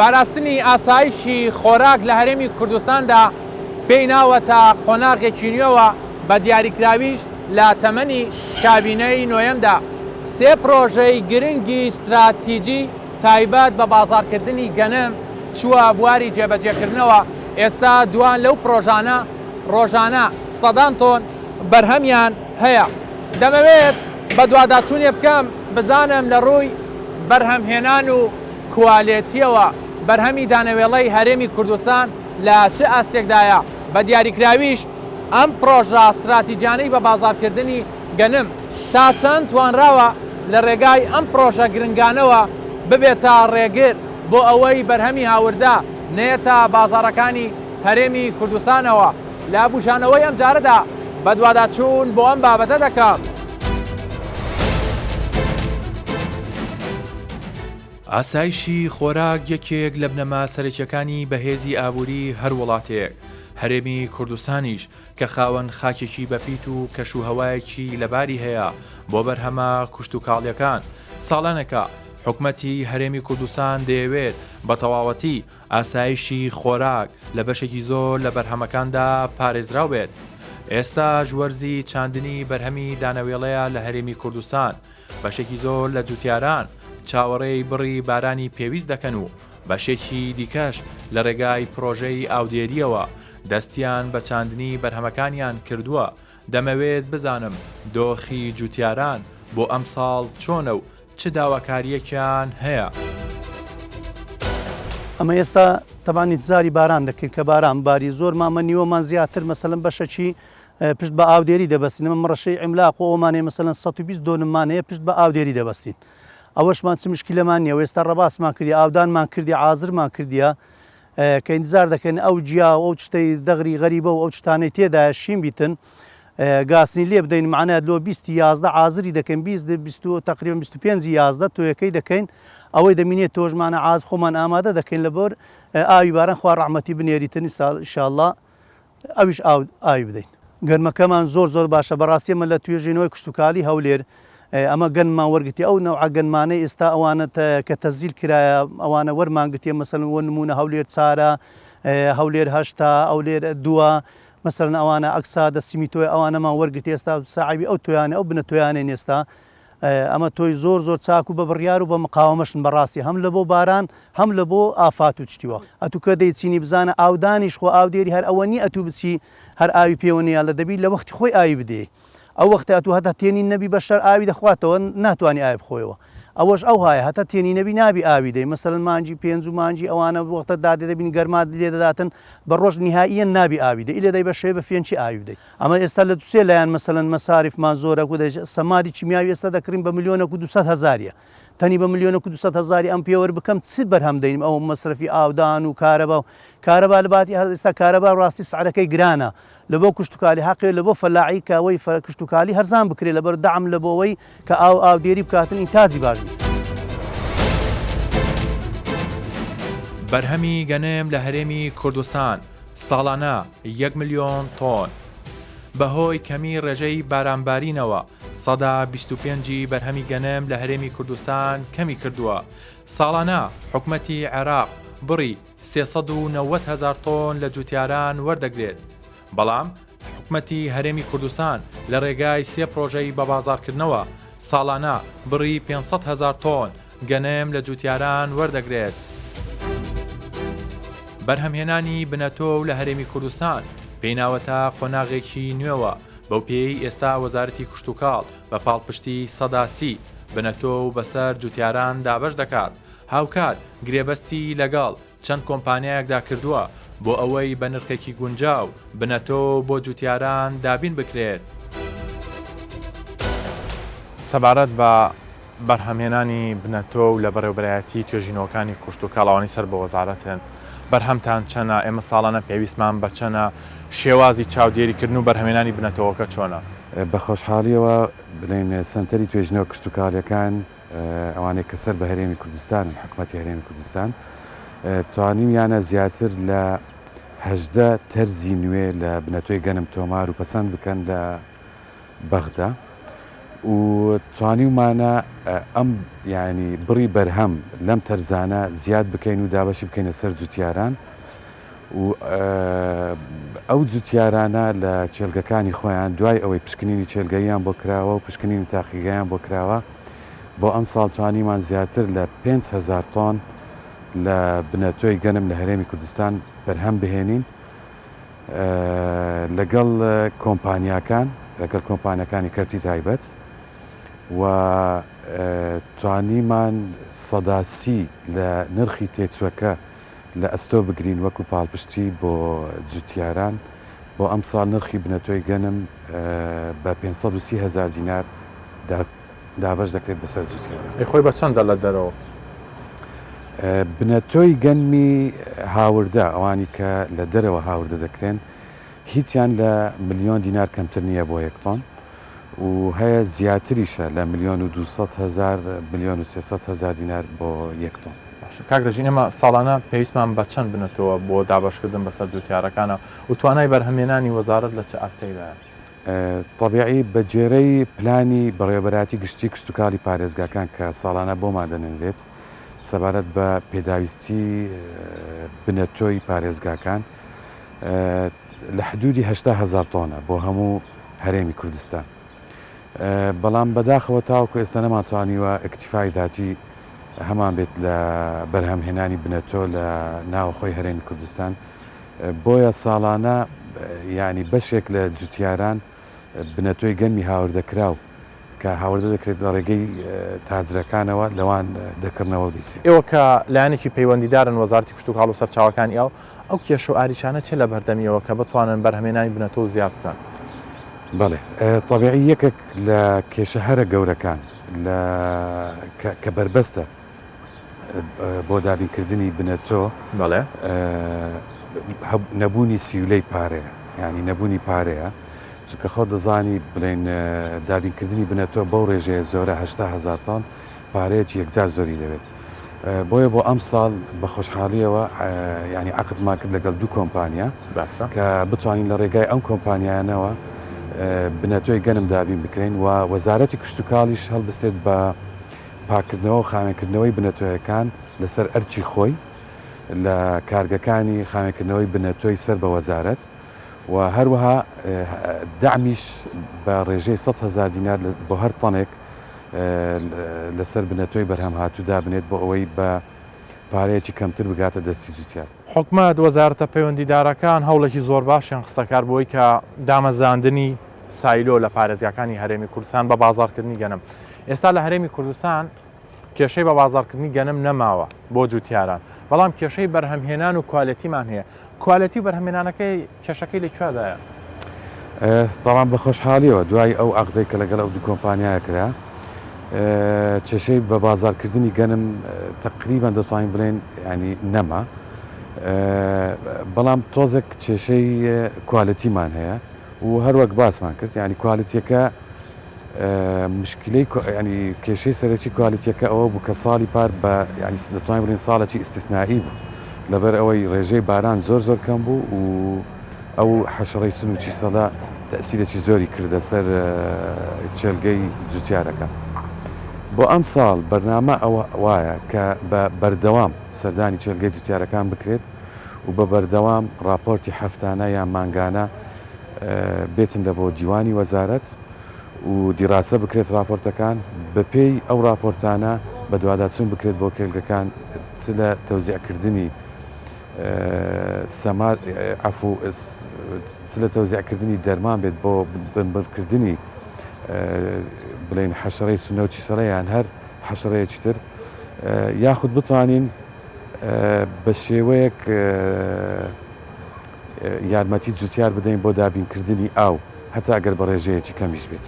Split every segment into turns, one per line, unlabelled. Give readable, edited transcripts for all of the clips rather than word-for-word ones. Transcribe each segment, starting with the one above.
پاراستنی ئاسایشی خۆراک لە هەرێمی کوردستاندا پێی ناوەتە قۆناغێکی نوێوە، بە دیاریکراویش لە تەمەنی کابینەی نۆیەمدا سێ پرۆژەی گرنگی ستراتیجی تایبەت بە بازاڕکردنی گەنم چووە بواری جێبەجێکردنەوە، ئێستا دوان لەو پرۆژانە ڕۆژانە سەدان تۆن بەرهەمیان هەیە. دەمەوێت بەدواداچوونێ بکەم بزانم لە ڕووی بەرهەمهێنان و کوالێتییەوە بەرهەمی دانەوێڵەی هەرێمی کوردستان لە چ ئاستێکدایە، بە دیاریکراویش ئەم پڕۆژە ستراتیجیانەی بە بازاڕکردنی گەنم تا چەند توانراوە لە ڕێگای ئەم پڕۆژە گرنگانەوە ببێتە ڕێگر بۆ ئەوەی بەرهەمی هاوردە نەیەتە بازاڕەکانی هەرێمی کوردستانەوە. لە بوژانەوەی ئەمجارەدا بەدواداچوون بۆ ئەم بابەتە دەکەم.
ئاسایشی خۆراک یەکێک لە بنەما سەرەکیەکانی بەهێزی ئابووری هەر وڵاتێک، هەرێمی کوردستانیش کە خاوەن خاکێکی بەپیت و کەش و هەوایەکی لەباری هەیە بۆ بەرهەمە کوشتوکاڵیەکان، ساڵانێکە حکومەتی هەرێمی کوردستان دەیەوێت بە تەواوەتی ئاسایشی خۆراک لە بەشێکی زۆر لە بەرهەمەکاندا پارێزراو بێت. ئێستاش وەرزی چاندنی بەرهەمی دانەوێڵەیە لە هەرێمی کوردستان، بەشێکی زۆر لە جوتیاران چاوەڕێی بڕی بارانی پێویست دەکەن و بەشێکی دیکەش لە ڕێگای پڕۆژەی ئاودێرییەوە دەستیان بە چاندنی بەرهەمەکانیان کردووە، دەمەوێت بزانم دۆخی جوتیاران بۆ ئەمساڵ چۆنە و چ داواکارییەکیان هەیە؟
ئەمە ئێستا تەبعەن ئینتزاری باران دەکەین کە باران باری زۆر مامە نیوەمان زیاتر مەسەلەن بەشەکی پشت بە ئاودێری دەبەستین ئەمە مڕەشەی عیملاق و ئەومان هەیە مەسەلەن 120 دۆنممان هەیە پشت بە ئاودێری دەبەستین ئەوەشمان چ مشکلەمان نییە و ئێستا ڕەباسمان کردی ئاودانمان کردی عازرمان کردیە کە ئینتزار دەکەین ئەو جیا و ئەو شتەی دەغری غەریبە و ئەو شتانەی تێدایە شین بیتن گاسنی لێ بدەین معنات لۆ بیستی 11 عازری دەکەین 20 بیست و تقریبا 25 11 تۆیەکەی دەکەین ئەوەی دەمینێت تۆژمانە عاز خۆمان ئامادە دەکەین لەبەر ئاوی باران خوا ڕەحمەتی بنێریتن ئینشاءاللە ئەویش ئاو ئاوی بدەین. گەنمەکەمان زۆر زۆر باشە بەڕاستی ئەمە لە توێژینەوەی کشتوکالی هەولێر ئەمە گەنممان وەرگرتی ئەو نەوعە گەنمانەی ئێستا ئەوانە کە تەسجیل کرایە ئەوانە وەرمان گرتیە مەسەلەن وە نمونە هەولێر چارە هەولێر هەشتا هەولێر دووە مەسەلەن ئەوانە ئەکسا دەسیمی تۆی ئەوانەمان وەرگرتی ئێستا ساعبی ئەو تۆیانە ئەو بنە تۆیانەی ئێستا ئەمە تۆی زۆر زۆر چاک و بە بڕیار و بە مقاوەمەشن بەڕاستی هەم لە بۆ باران هەم لە بۆ ئافات و چتی وا. ئەتوو کە دەیچینی بزانە ئاودانیش خۆ ئاودێری هەر ئەوە نیە ئەتوو بچی هەر ئاوی پێوە نیە لە دەبی لە وەختی خۆی ئاوی بدەی ئەو وەختە ئەتوو هەتا تێنی نەبی بەشەر ئاوی دەخواتەوە ناتوانی ئاوی بخۆیەوە ئەوەش ئەوهایە هەتا تێنی نەبی نابی ئاوی دەی مەسەلەن مانگی پێنج و مانگی ئەوانە وەختە دادێ دەبینی گەرما لێ دەداتن بە ڕۆژ نیهائیەن نابی ئاوی دەی ئیلێ دەی بە شەوێ بە فێنکی ئاوی بدەی. ئەمە ئێستا لە دوسێ لایەن مەسەلەن مەساریفمان زۆرە کو دەیش سەمادی کیمیاوی ئێستا دەکڕین بە ملیۆنەک و 200 هەزاریە تەنی بە ملیۆنەک و 200 هەزاری ئەم پێوەر بکەم چ بەرهەم دەینم ئەو مەسرەفی ئاودان و کارەبا و کارەبا لە باتی هەر ئێستا کارەبا ڕاستی سعرەکەی گرانە لە بۆ کشتوکالی حەقێ لە بۆ فەلاحی کە ئەوەی کشتوکالی هەرزان بکرێ لەبەر دەعم لە بۆوەی کە ئاو ئاودێری بکاتن ئینتاجی باش بیت.
بەرهەمی گەنم لە هەرێمی کوردستان ساڵانە یەک ملیۆن تۆن. بەهۆی کەمی ڕێژەی بارانبارینەوە 25% ی بەرهەمی گەنم لە هەرێمی کوردستان کەمی کردووە. ساڵانە حکومەتی عێراق بڕی 390 هەزار تۆن لە جوتیاران وەردەگرێت. بەڵام حکومەتی هەرێمی کوردستان لە ڕێگای سێ پرۆژەی بەبازاڕکردنەوە ساڵانە بڕی 500 هەزار تۆن گەنم لە جوتیاران وەردەگرێت. بەرهەمهێنانی بنەتۆو لە هەرێمی کوردستان پێی ناوەتە قۆناغێکی نوێوە، بەو پێیەی ئێستا وەزارەتی کشتوکاڵ بە پاڵپشتی 30% بنەتۆو بەسەر جوتیاران دابەش دەکات، هاوکات گرێبەستی لەگەڵ چەند کۆمپانیایەکدا کردووە بۆ ئەوەی بە نرخێکی گونجاو بنەتۆو بۆ جوتیاران دابین بکرێت. سەبارەت بە بەرهەمهێنانی بنەتۆو لە بەڕێوەبەرایەتی توێژینەوەکانی کشتوکاڵ ئەوانەی سەر بە وەزارەتن، بەرهەمتان چەنە، ئێمە ساڵانە پێویستمان بە چەنە، شێوازی چاودێریکردن و بەرهەمهێنانی بنەتۆوەکە چۆنە؟
بە خۆشحاڵیەوە بڵێین سەنتەری توێژینەوە کشتوکاڵیەکان ئەوانەی کە سەر بە هەرێمی کوردستانن، حکومەتی هەرێمی کوردستان توانیویانە زیاتر لە 18 تەرزی نوێ لە بنەتۆی گەنم تۆمار و پەسەند بکەن لە بەغدا. و توانیومانە ئەم یانی بڕی بەرهەم لەم تەرزانە زیاد بکەین و دابەشی بکەینە سەر جوتیاران و ئەو جوتیارانە لە کێلگەکانی خۆیان دوای ئەوەی پشکنینی کێلگەییان بۆ کراوە و پشکنینی تاقیگەیان بۆ کراوە بۆ ئەمساڵ توانیمان زیاتر لە 5000 تۆن لە بنەتۆی گەنم لە هەرێمی کوردستان بەرهەم بهێنین لەگەڵ کۆمپانیاکان لەگەڵ کۆمپانیاکانی کەرتی تایبەت و توانیمان 30% لە نرخی تێچوەکە لە ئەستۆ بگرین وەکو پاڵپشتی بۆ جوتیاران بۆ ئەمساڵ نرخی بنەتۆی گەنم بە 530 هەزار دینار دابەش دەکرێت بەسەر جوتیاران.
ئەی خۆی بە چەندە لە دەرەوە؟
بنەتۆی گەنمی هاوردە، ئەوانی کە لە دەرەوە هاوردە دەکرێن هیچیان لە ملیۆن دینار کەمتر نییە بۆ یەک تۆن و هەیە زیاتریشە لە ملیۆن و 200 هەزار ملیۆن و 300 هەزار دینار بۆ یەک تۆن.
باشە کاک رژین ئێمە ساڵانە پێویستمان بە چەند بنەتۆوە بۆ دابەشکردن بەسەر جوتیارەکانە و توانای بەرهەمهێنانی وەزارەت لە چ ئاستێکدایە؟
تەبیعی بە گوێرەی پلانی بەڕێوەبەرایەتی گشتی کشتوکاڵی پارێزگاکان کە ساڵانە بۆمان دەنێنرێت سەبارەت بە پێداویستی بنەتۆی پارێزگاکان لە حدودی 80 هەزار تۆنە بۆ هەموو هەرێمی کوردستان بەڵام بەداخەوە تاوەکو ئێستا نەمانتوانیوە اکتفای ذاتی هەمان بێت لە بەرهەمهێنانی بنەتۆ لە ناوەخۆی هەرێمی کوردستان بۆیە ساڵانە یانی بەشێک لە جوتیاران بنەتۆی گەنمی هاوردەکراو کە هاوردە دەکرێت لە ڕێگەی تاجرەکانەوە لەوان دەکڕنەوە و دەیچێن.
ئێوە کە لایەنێکی پەیوەندیدارن وەزارەتی کشتوکاڵ و سەرچاوەکانی ئاو، ئەو کێشە و ئاریشانە چیە لە بەردەمیەوە کە بتوانن بەرهەمێنانی بنەتۆ زیاد بکەن؟
بەڵێ تەبیعی یەکێک لە کێشە هەرە گەورەکان لە کە بەربەستە بۆ دابینکردنی بنەتۆ
بەڵێ
نەبوونی سیولەی پارەیە ینی نەبوونی پارەیە چونکە خۆ دەزانی بڵێن دابینکردنی بنەتۆ بەو ڕێژەیە زۆرە هزار تۆن پارەیەکی یەکجار زۆری دەوێت بۆیە بۆ ئەم ساڵ بە خۆشحاڵیەوە ینی عقدمان کرد لەگەڵ دوو کۆمپانیا کە بتوانین لە ڕێگای ئەم کۆمپانیانەوە بنەتۆی گەنم دابین بکرین و وەزارەتی کشتتوکاڵیش هەڵبستێت بە پاککردنەوە و خاوێنکردنەوەی بنەتۆیەکان لەسەر ئەرکی خۆی لە کارگەکانی خاوێنکردنەوەی بنەتۆی سەر بە وەزارەت و هەروەها دەعمیش بە ڕێژەی 100 هەزار دینار بۆ هەر تەنێک لەسەر بنەتۆی بەرهەمهاتوو دابنێت بۆ ئەوەی بە پارەیەکی کەمتر بگاتە دەستی جوتیار.
حکومەت، وەزارەتە پەیوەندیدارەکان هەوڵێکی زۆر باشیان خستەکار بۆی کە دامەزراندنی سایلۆ لە پارێزگاکانی هەرێمی کوردستان بە بازاڕکردنی گەنم. ئێستا لە هەرێمی کوردستان کێشەی بە بازاڕکردنی گەنم نەماوە بۆ جوتیاران، بەڵام کێشەی بەرهەمهێنان و کوالێتیمان هەیە. کوالێتی و بەرهەمهێنانەکەی کێشەکەی لە کوێدایە؟
تاوان بە خۆشحاڵیەوە دوای ئەو عەقدەی کە لەگەڵ ئەو دوو کۆمپانیایە کرا کێشەی بە بازارکردنی گەنم تقریبان دەتوانین بڵێن ینی نەما بەڵام تۆزێک کێشەی کوالەتیمان هەیە و هەروەک باسمان کرد ینی کوالتیەکە مشکلەی ینی کێشەی سەرەکی کوالتیەکە ئەوە بوو کە ساڵی پار بە ینی دەتوانین بڵێین ساڵێکی ئیستیسنائی بوو لەبەر ئەوەی ڕێژەی باران زۆر زۆر کەم بوو و ئەو حەشرەی سن و چیسەڵە تەسیرێکی زۆری کردە سەر کێلگەی جوتیارەکە. بۆ ئەم ساڵ بەرنامە ئەوە وایە کە بە بەردەوام سەردانی کێلگەی جوتیارەکان بکرێت و بە بەردەوام ڕاپۆرتی هەفتانە یان مانگانە بێتن دە بۆ دیوانی وەزارەت و دیراسە بکرێت راپۆرتەکان، بەپێی ئەو راپۆرتانە بەدواداچوون بکرێت بۆ کێلگەکان چ لە تەوزیعکردنی سەماد عەفو چ لە تەوزیعکردنی دەرمان بێت بۆ بنبڕکردنی بڵێن حەشرەی سنە و چیسەڵە یان هەر حەشرەیەکی تر یاخود بتوانین بە شێوەیەک یارمەتی جوتیار بدەین بۆ دابینکردنی ئاو هەتا ئەگەر بە ڕێژەیەکی کەمیش بێت.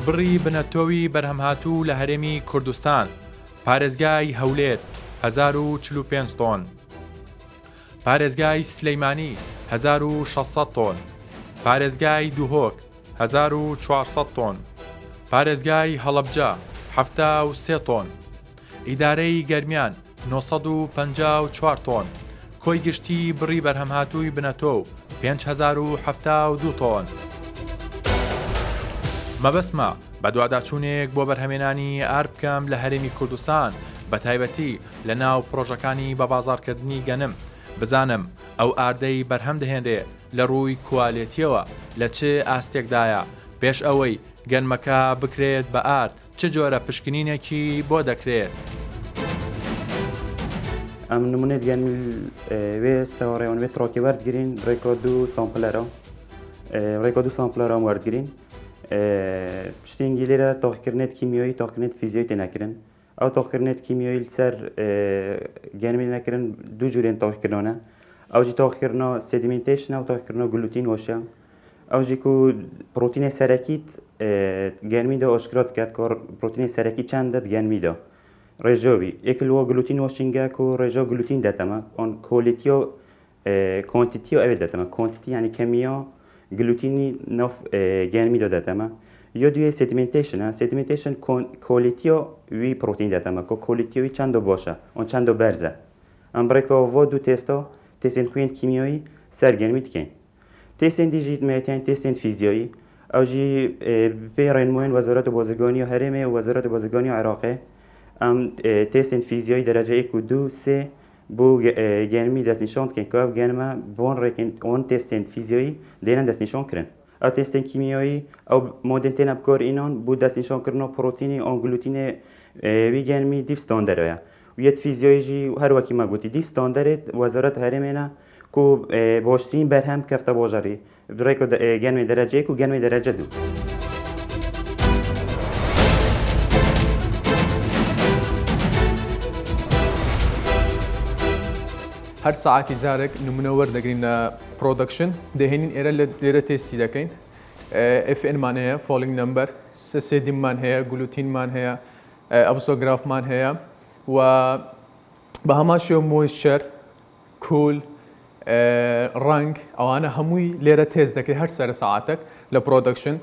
بڕی بنەتۆوی بەرهەمهاتوو لە هەرێمی کوردستان، پارێزگای هەولێر، 1045 تۆن، پارێزگای سلیمانی، 1600 تۆن، پارێزگای دهۆک، 1400 تۆن، پارێزگای هەڵەبجە، 73 تۆن. ئیدارەی گەرمیان، 954 تۆن، کۆی گشتیی بڕی بەرهەمهاتووی بنەتۆو، 5072 تۆن. مەبەستمە بەدواداچوونێک بۆ بەرهەمێنانی ئارد بکەم لە هەرێمی کوردستان بەتایبەتی لە ناو پڕۆژەکانی بەبازاڕکردنی گەنم بزانم ئەو ئاردەی بەرهەم دەهێنرێ لە ڕووی کوالێتیەوە لە چ ئاستێکدایە پێش ئەوەی گەنمەکە بکرێت بە ئارد چ جۆرە پشکنینێکی بۆ دەکرێت؟
ئەم نمونەی گەنمیل وێ سەوەڕێوەن وێ تڕۆکی وەردگرین ڕێکۆ دوو سامپلەرە ڕێکۆ دوو سامپلەرە وەردگرین شتینگی لێرە تۆخکردنێت کیمیایی تۆخکردنێت فیزیۆی تێناکردن ئەو تۆخکردنێت کیمیایی سەر گەنمی نەکردن دوو جورێن تۆخکردنەوە ئەوجی تۆخکردنەوە سێدیمینتیشنە و تۆخکردنەوە گلوتین وەشە ئەوجی کو پرۆتینێ سەرەکیت گەنمی دە ئۆشکرا دکات کە پرۆتینێ سەرەکی چەندە گەنمی دە ڕێژەوی یەک لوە گلوتین وەشینگە کو ڕێژە گلوتین دەتەمە ئۆن کۆلیتیۆ کۆنتیتیۆ ئەوێ دەتەمە کۆنتیتی یعنی کەمیۆ گلوتینی نۆف گەنمی دە دەتەمە یۆ دوێ سێدیمنتیشنە سێدیمنتیشن کۆلیتیۆ وی پرۆتین دەتەمە کۆ کۆلیتیۆی چەندۆ باشە ئۆن چەندۆ بەرزە ئەم بڕێکەوە ڤۆ دوو تێستۆ تێسین خوێن کیمیایی سەر گەنمی دکەین تێستێن دیژی مێتێن تێستێن فیزیایی ئەو ژی پێی ڕێنموێن وەزارەت بازرگانی و هەرێمێ و وەزارەت بازرگانی و عێراقێ ئەم تێستێن فیزیایی دەرەجە یەک و دوو سێ بۆ گەرمی دەستنیشان دکەن کە ئەو گەرمە بۆن ڕێکن ئۆن تێستێن فیزیایی دێنن دەستنیشان کرن ئەو تێستێن کیمیایی ئەو مۆدێن تێنە بکار ئینان بۆ دەستنیشانکردن پرۆتینی ئۆن گلوتینێ وی گەرمی دیف ستاندەرەیە ویەت فیزیایی ژی هەر وەکی مە گوتی دی ستاندەرێت وەزارەت هەرێمێنە کو باشترین بەرهەم کەفتە باژەڕی ڕێک گەنمێ دەرەجە یەک و گەنمێ دەرەجە دوو.
هەر سەعاتی جارێک نمونە وەردەگرین لە production دەهێنین ئێرە لە لێرە تێستی دەکەین FN مان هەیە falling number sediment مان هەیە گلوتینمان هەیە ئەبسۆگرافمان هەیە و بە هەمان شێوە moisture کول ڕەنگ ئەوانە هەمووی لێرە تێست دەکرێت هەر سەرە سەعاتێک لە production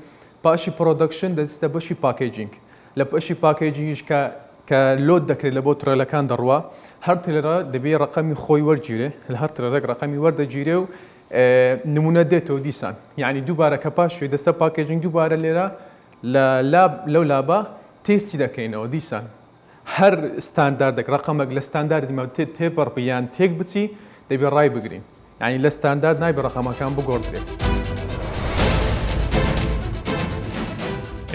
پاشی production دەچتە بەشی packaging لە بەشی packaging یش کە کە load دەکرێت لە بۆ ترێلەکان دەڕوا هەر ترێلە دەبێ ڕقەمی خۆی وەرگیرێ لە هەر ترێلێک ڕقەمی وەردەگیرێ و نمونە دێتەوە دیسان یعنی دووبارە کە پاش شوێ دەستە packaging دووبارە لێرە لە lab لەو lab ە تێستی دەکەینەوە دیسان هەر ستانداردێک ڕەقەمێک لە ستانداردی مە تێ تێپەڕ بی یان تێک بچی دەبێ ڕای بگرین یانی لە ستاندارد نابێ ڕەقەمەکان بگۆڕدرێ.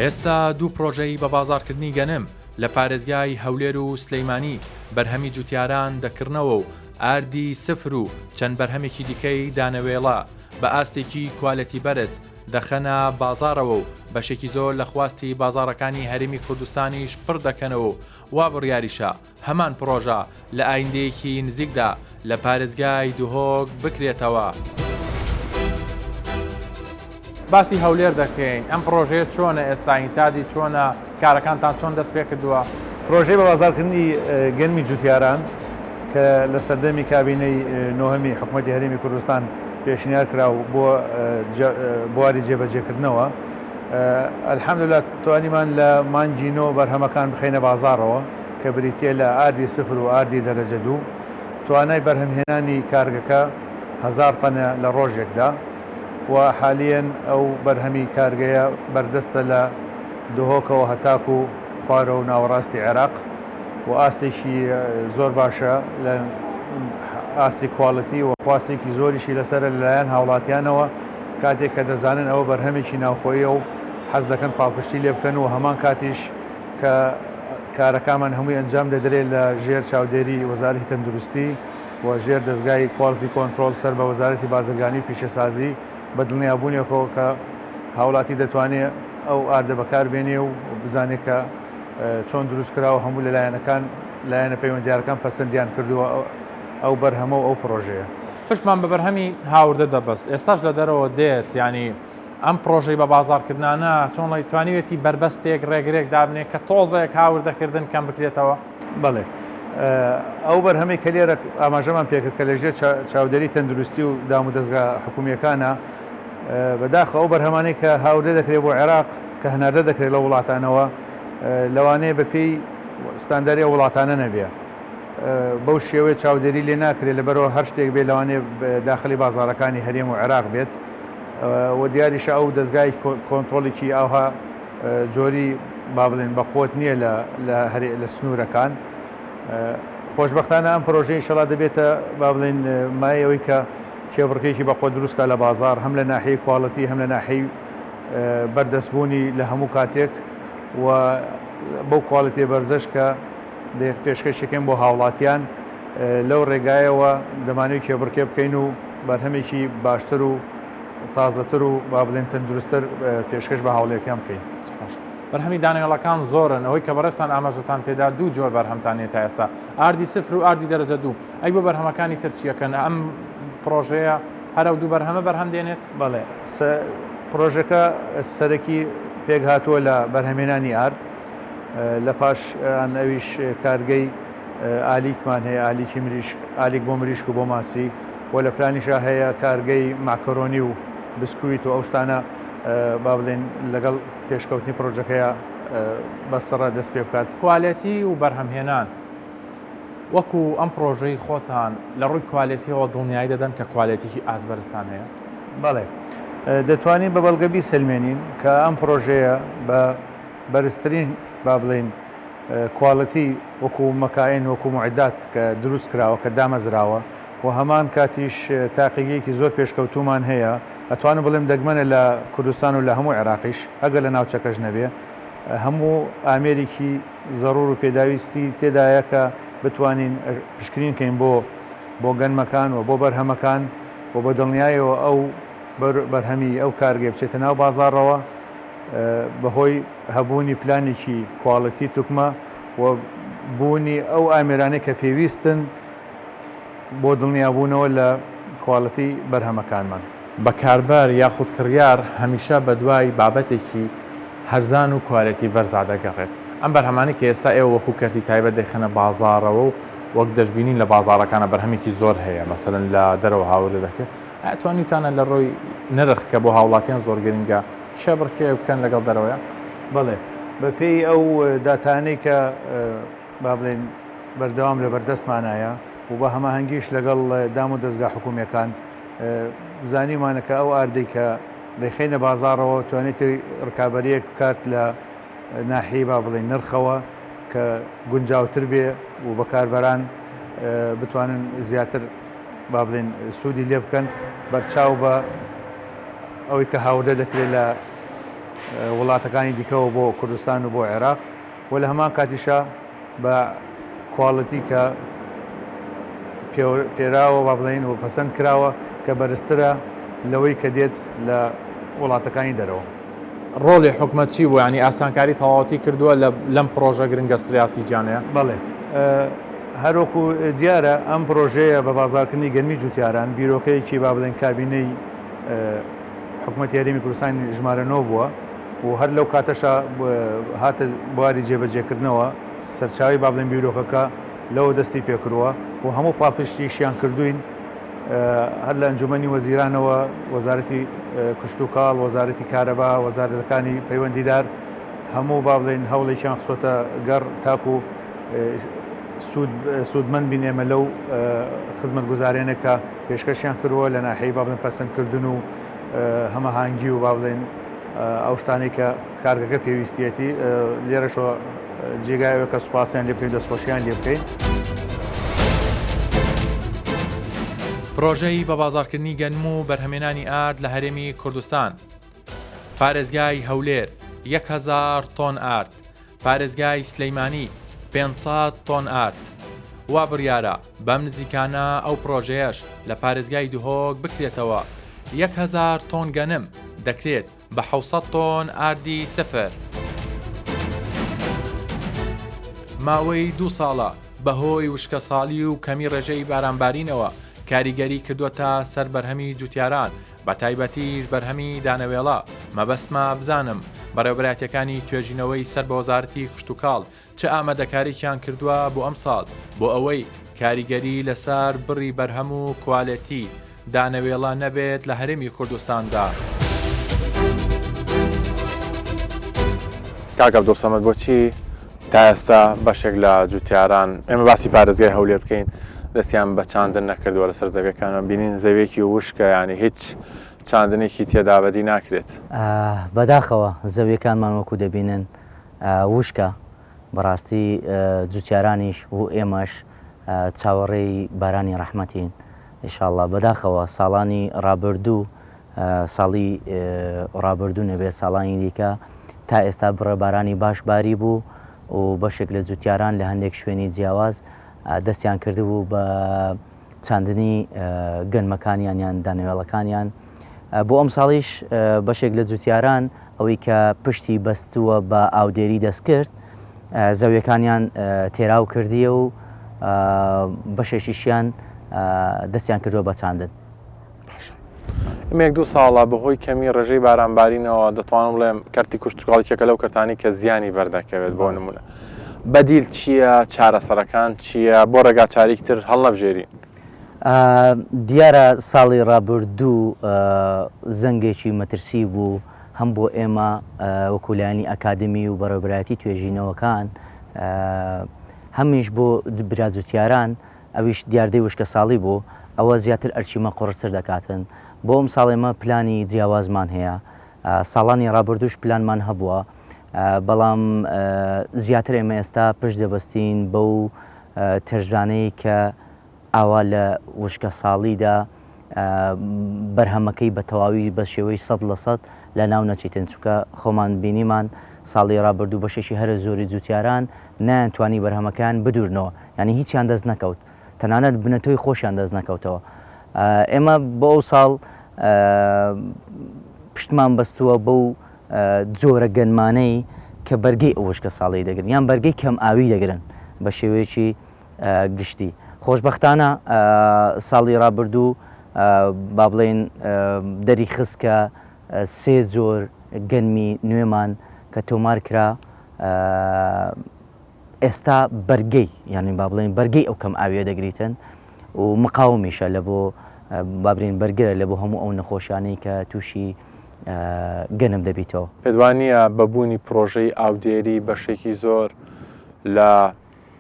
ئێستا دوو پڕۆژەی بەبازاڕکردنی گەنم لە پارێزگای هەولێر و سلیمانی بەرهەمی جوتیاران دەکڕنەوە و ئاردی سفر و چەند بەرهەمێکی دیکەی دانەوێڵە بە ئاستێکی کوالێتی بەرز دەخەنە بازاڕەوە و بەشێکی زۆر لە خواستی بازاڕەکانی هەرێمی کوردستانیش پڕ دەکەنەوە و وا بڕیاریشە هەمان پڕۆژە لە ئایندەیەکی نزیکدا لە پارێزگای دهۆک بکرێتەوە.
باسی هەولێر دەکەین، ئەم پڕۆژەیە چۆنە ئێستا، ئینتاجی چۆنە، کارەکانتان چۆن دەستپێکردووە؟
پرۆژەی بەبازاڕکردنی گەنمی جوتیاران کە لە سەردەمی کابینەی نۆهەمی حکومەتی هەرێمی کوردستان پێشنیار کرا و بۆ بواری جێبەجێکردنەوە الحمدللە توانیمان لە مانگی نۆ بەرهەمەکان بخەینە بازاڕەوە کە بریتییە لە ئاردی سفر و ئاردی دەرەجە دوو توانای بەرهەمهێنانی کارگەکە هەزار تەنە لە ڕۆژێکدا و حالیەن ئەو بەرهەمی کارگەیە بەردەستە لە دهۆکەوە هەتاکو خوارە و ناوەڕاستی عێراق و ئاستێکی زۆر باشە لە ئاستی quality و خواستێکی زۆریشی لەسەرە لەلایەن هاوڵاتیانەوە کاتێک کە دەزانن ئەوە بەرهەمێکی ناوخۆیە و حەز دەکەن پاڵپشتی لێ بکەن و هەمان کاتیش کە کارەکانمان هەمووی ئەنجام دەدرێت لە ژێر چاودێری وەزارەتی تەندروستی و ژێر دەزگای quality control سەر بە وەزارەتی بازرگانی و پیشەسازی بە دڵنیابوونێکەوە کە هاوڵاتی دەتوانێت ئەو ئاردە بەکار بێنێ و بزانێت کە چۆن دروست کراوە هەموو لە لایەنەکان لایەنە پەیوەندیارەکان پەسەندیان کردووە ئەو بەرهەمە و ئەو پڕۆژەیە.
پشتمان بە بەرهەمی هاوردە دەبەست، ئێستاش لە دەرەوە دێت، یانی ئەم پڕۆژەی بە بازاڕکردنانە چۆن توانیوێتی بەربەستێک ڕێگرێک دابنێ کە تۆزێک هاوردەکردن کەم بکرێتەوە؟
بەڵێ ئەو بەرهەمەی کە لێرە ئاماژەمان پێکرد کە لەژێر چاودێری تەندروستی و دامودەزگا حکومییەکانە، بەداخەوە ئەو بەرهەمانەی کە هاوردە دەکرێت بۆ عێراق کە هەناردە دەکرێت لەو وڵاتانەوە لەوانەیە بەپێی ستانداری ئەو وڵاتانە نەبێ. بەو شێوەیە چاودێری لێ ناکرێت لەبەرئەوە هەر شتێک بێت لەوانەیە داخلی بازاڕەکانی هەرێم و عێراق بێت و دیاریشە ئەو دەزگای کۆنترۆڵێکی ئاوها جۆری با بڵێن بەقوەت نییە لە لە سنوورەکان. خۆشبەختانە ئەم پرۆژەیە ئینشەڵا دەبێتە با بڵێین مایەی ئەوەی کە کێبڕکێکی بەقوەت دروست کا لە بازاڕ هەم لە ناحیەی quality هەم لە ناحیەی بەردەستبوونی لە هەموو کاتێک و بەو quality ە بەرزەش کە پێشکەشەکەین بۆ هاوڵاتیان لەو ڕێگایەوە دەمانەوێت کێبڕکێ بکەین و بەرهەمێکی باشتر و تازەتر و با بڵێن تەندروستتر پێشکەش بە هاوڵاتیان بکەین.
بەرهەمی دانەوێڵەکان زۆرن، ئەوەی کە بەڕێزتان ئاماژەتان پێدا دوو جۆر بەرهەمتان هەیە تا ئێستا، ئاردی سفر و ئاردی دەرەجە دوو، ئەی بۆ بەرهەمەکانی تر چی ئەکەن؟ ئەم پڕۆژەیە هەر ئەو دوو بەرهەمە بەرهەم دێنێت؟
بەڵێ، پڕۆژەکە سەرەکی پێکهاتووە لە بەرهەمهێنانی ئارد، لە پاشان ئەویش کارگەی ئالیکمان هەیە، ئالیکی مریشک، ئالیک بۆ مریشک و بۆ ماسی و لە پلانیشا هەیە کارگەی مەعکەرۆنی و بسکویت و ئەو شتانە با بڵێین لەگەڵ پێشکەوتنی پڕۆژەکەیە بە سڕە دەست پێ بکات.
کوالێتی و بەرهەمهێنان، وەکو ئەم پڕۆژەی خۆتان لە ڕووی کوالێتیەوە دڵنیایی دەدەن کە کوالێتیی ئاست بەرزتان هەیە؟
بەڵێ دەتوانین بە بەڵگە بیسەلمێنین کە ئەم پڕۆژەیە بە بەرزترین با بڵێین quality وەکو مەکائین وەکو موعدات کە دروست کراوە کە دامەزراوە و هەمان کاتیش تاقیگەیەکی زۆر پێشکەوتوومان هەیە ئەتوانم بڵێم دەگمەنە لە کوردستان و لە هەموو عێراقیش ئەگەر لە ناوچەکەش نەبێ هەموو ئامێرێکی زەڕوور و پێداویستی تێدایە کە بتوانین پشکنین کەین بۆ بۆ گەنمەکان و بۆ بەرهەمەکان و بە دڵنیایەوە ئەو بەرهەمی ئەو کارگەیە بچێتە ناو بازاڕەوە بەهۆی هەبوونی پلانێکی quality توکمە و بوونی ئەو ئامێرانەی کە پێویستن بۆ دڵنیابوونەوە لە quality بەرهەمەکانمان.
بەکاربەر یاخود کڕیار هەمیشە بەدوای بابەتێکی هەرزان و کوالێتی بەرزا دەگەڕێت. ئەم بەرهەمانەی کە ئێستا ئێوە وەکو کەرتی تایبەت دەیخەنە بازاڕەوە و وەک دەشبینین لە بازاڕەکانا بەرهەمێکی زۆر هەیە مەسەلەن لە دەرەوە هاوردە دەکرێت، ئایا توانیوتانە لە ڕووی نرخ کە بۆ هاوڵاتیان زۆر گرنگە کێبڕکێ بکەن لەگەڵ دەرەوەیا؟
بەڵێ، بەپێی ئەو داتانەی کە با بڵێین بەردەوام لە بەردەستمانایە و بە هەماهەنگیش لەگەڵ دام و دەزگا حکوومییەکان زانیومانە کە ئەو ئاردەی کە دەیخەینە بازاڕەوە توانێتی ڕکابەرییەک بکات لە ناحیەی با بڵێین نرخەوە کە گونجاوتر بێ و بەکاربەران بتوانن زیاتر با بڵێین سوودی لێ بکەن بەرچاو بە ئەوەی کە هاوردە دەکرێت لە وڵاتەکانی دیکەوە بۆ کوردستان و بۆ عێراق. و لە هەمان کاتیشا بە quality کە پێراوە با بڵێین و پەسەند کراوە کە بەرزترە لەوەی کە دێت لە وڵاتەکانی دەرەوە.
ڕۆڵی حکومەت چی بوو؟ یانی ئاسانکاری تەواوەتی کردووە لە لەم پڕۆژە گرنگە ستراتیجیانەیە؟
بەڵێ هەروەکو دیارە ئەم پڕۆژەیە بە بازاڕکردنی گەنمی جوتیاران بیرۆکەیەکی با بڵێین کابینەی حکومەتی هەرێمی کوردستان ژمارە نۆ بووە و هەر لەو کاتەشا هاتە بواری جێبەجێکردنەوە، سەرچاوەی با بڵێین بیرۆکەکە لەوە دەستی پێکردووە و هەموو پاڵپشتیشیان کردووین هەر لە ئەنجومەنی وەزیرانەوە، وەزارەتی کشتوکاڵ، وەزارەتی کارەبا، وەزارەتەکانی پەیوەندیدار هەموو با بڵێین هەوڵێکیان خستۆتە گەڕ تاکو سوودمەند بین ئێمە لەو خزمەتگوزاریانە کە پێشکەشیان کردووە لە ناحیەی با بڵێن پەسەندکردن و هەمەهانگی و با بڵێن ئەو شتانەی کە کارگەکە پێویستیەتی لێرەشەوە جێگای ئەوە کە سوپاسیان لێ بکەین دەستخۆشیان لێ بکەین.
پرۆژەی بەبازاڕکردنی گەنم و بەرهەمێنانی ئارد لە هەرێمی کوردستان پارێزگای هەولێر 1000 تۆن ئارد پارێزگای سلیمانی 500 تۆن ئارد وا بڕیارە بەم نزیکانە ئەو پرۆژەیەش لە پارێزگای دهۆک بکرێتەوە 1000 تۆن گەنم دەکرێت بە 700 تۆن ئاردی سفر. ماوەی دوو ساڵە بەهۆی وشکەساڵی و کەمی ڕێژەی بارانبارینەوە کاریگەری کردووەتە سەر بەرهەمی جوتیاران بەتایبەتیش بەرهەمی دانەوێڵە، مەبەستمە بزانم بەڕێوەبەرایەتیەکانی توێژینەوەی سەر بە وەزارەتی کشتوکاڵ چ ئامادەکاریەکیان کردووە بۆ ئەمساڵ بۆ ئەوەی کاریگەری لەسەر بڕی بەرهەم و کوالێتی دانەوێڵە نەبێت لە هەرێمی کوردستاندا.
کاک عەبدولسەمەد بۆچی؟ تا ئێستا بەشێک لە جوتیاران، ئێمە باسی پارێزگای هەولێر بکەین، دەستیان بە چاندن نەکردووە لەسەر زەویەکانەوە، بینین زەویەکی وشکە یانی هیچ چاندنێکی تێدا بەدی ناکرێت.
بەداخەوە زەویەکانمان وەکو دەبینن وشکە، بەڕاستی جوتیارانیش و ئێمەش چاوەڕێی بارانی ڕەحمەتین ئیشاڵڵا، بەداخەوە ساڵانی ڕابردوو ساڵی ڕابردوو نەبێت ساڵانی دیکە تا ئێستا بڕە بارانی باش باری بوو و بەشێک لە جوتیاران لە هەندێک شوێنی جیاواز دەستیان کردبوو بە چاندنی گەنمەکانیان یان دانەوێڵەکانیان بۆ ئەم ساڵیش بەشێک لە جوتیاران ئەوەی کە پشتی بەستووە بە ئاودێری دەستکرد زەویەکانیان تێراو کردیە و بەشێکیشیان دەستیان کردووە بە چاندن.
باشە ئێمە یەک دوو ساڵە بەهۆی کەمی ڕێژەی بارانبارینەوە دەتوانم بڵێم کەرتی کشتتوکاڵ یەکێکە لەو کەرتانی کە زیانی بەردەکەوێت بۆ نمونە بەدیل چییە چارەسەرەکان چییە بۆ ڕێگا چاریک تر هەڵنەبژێرین؟
دیارە ساڵی ڕابردوو زەنگێکی مەترسی بوو هەم بۆ ئێمە وەکو لایەنی ئەکادمی و بەڕێوبەرایەتی توێژینەوەکان هەمیش بۆ برا جوتیاران ئەویش دیاردەی وشکەساڵی بوو، ئەوە زیاتر ئەرکی مە قوڕستر دەکاتن. بۆ ئەمساڵ ئێمە پلانی جیاوازمان هەیە. ساڵانی ڕابردووش پلانمان هەبووە، بەڵام زیاتر ئێمە ئێستا پشت دەبەستین بەو تەرزانەی کە ئاوا لە وشکەساڵیدا بەرهەمەکەی بە تەواوی بە شێوەی 100% لە ناو نەچیتن، چونکە خۆمان بینیمان ساڵی ڕابردوو بەشێکی هەرە زۆری جوتیاران نەیانتوانی بەرهەمەکەیان بدورنەوە یانی هیچیان دەست نەکەوت تەنانەت بنەتۆی خۆشیان دەست نەکەوتەوە ئێمە بۆ ئەو ساڵ پشتمان بەستووە بەو جۆرە گەنمانەی کە بەرگەی ئەو وشکە ساڵی دەگرن یان بەرگەی کەم ئاوی دەگرن بە شێوەیەکی گشتی خۆشببختانە ساڵی ڕابردوو با بڵێن دەری خست کە سێ جۆر گەنمی نوێمان کە تۆمار کرا ئێستا بەرگەی یانی با بڵێین بەرگەی ئەو کەم ئاویە دەگریتن و مقاومیشە لە بۆ بابرین بەرگرە لە بۆ هەموو ئەو نەخۆشیانەی کە تووشی گەنم دەبیتەوە.
پێت وا نییە بە بوونی پرۆژەی ئاودێری بەشێکی زۆر لە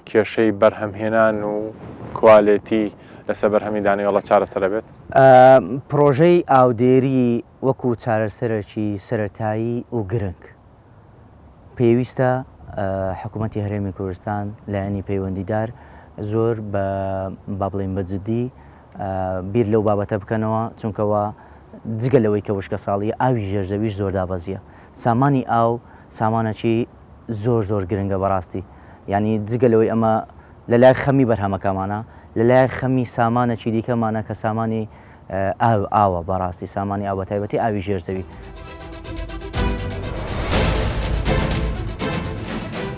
کێشەی بەرهەمهێنان و کوالێتی لەسەر بەرهەمی دانەوێڵە چارەسەر ئەبێت؟
پرۆژەی ئاودێری وەکو چارەسەرێکی سەرەتایی و گرنگ پێویستە حکوومەتی هەرێمی کوردستان لایەنی پەیوەندیدار زۆر بە با بڵێین بە جددی بیر لەو بابەتە بکەنەوە چونکەوە جگە لەوەی کە وشکە ساڵی ئاوی ژێرزەویش زۆر دابەزیە سامانی ئاو سامانەکی زۆر زۆر گرنگە بەڕاستی ینی جگە لەوەی ئەمە لە لای خەمی بەرهەمەکەمانە لە لای خەمی سامانەکی دیکەمانە کە سامانی ئاو ئاوە بەڕاستی سامانی ئاو بەتایبەتی ئاوی ژێر زەوی.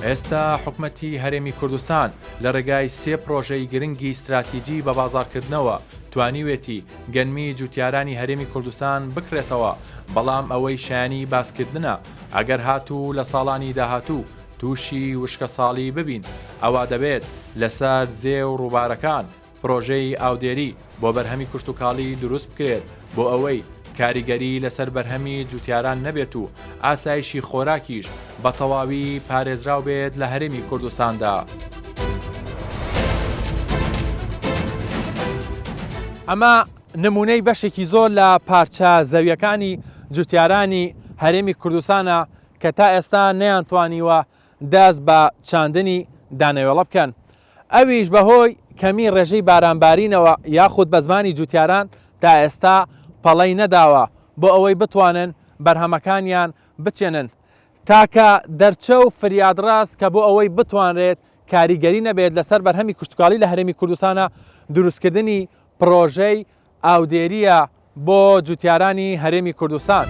ئێستا حکومەتی هەرێمی کوردستان لە ڕێگای سێ پرۆژەی گرنگی ستراتیجی بە بازاڕکردنەوە توانیوێتی گەنمی جوتیارانی هەرێمی کوردستان بکڕێتەوە، بەڵام ئەوەی شایانی باسکردنە ئەگەر هاتوو لە ساڵانی داهاتوو تووشی وشکەساڵی ببین ئەوا دەبێت لەسەر زێ و ڕووبارەکان پرۆژەی ئاودێری بۆ بەرهەمی کشتوکاڵی دروست بکرێت بۆ ئەوەی کاریگەری لەسەر بەرهەمی جوتیاران نەبێت و ئاسایشی خۆراکیش بە تەواوی پارێزراو بێت لە هەرێمی کوردستاندا.
ئەمە نمونەی بەشێکی زۆر لە پارچە زەویەکانی جوتیارانی هەرێمی کوردستانە کە تا ئێستا نەیانتوانیوە دەست بە چاندنی دانەوێڵە بکەن ئەویش بەهۆی کەمی ڕێژەی بارانبارینەوە یاخود بە زمانی جوتیاران تا ئێستا پەڵەی نەداوە بۆ ئەوەی بتوانن بەرهەمەکانیان بچێنن. تاکە دەرچە و فریادڕەس کە بۆ ئەوەی بتوانرێت کاریگەری نەبێت لەسەر بەرهەمی کشتوکاڵی لە هەرێمی کوردستانە دروستکردنی پڕۆژەی ئاودێرییە بۆ جوتیارانی هەرێمی کوردستان.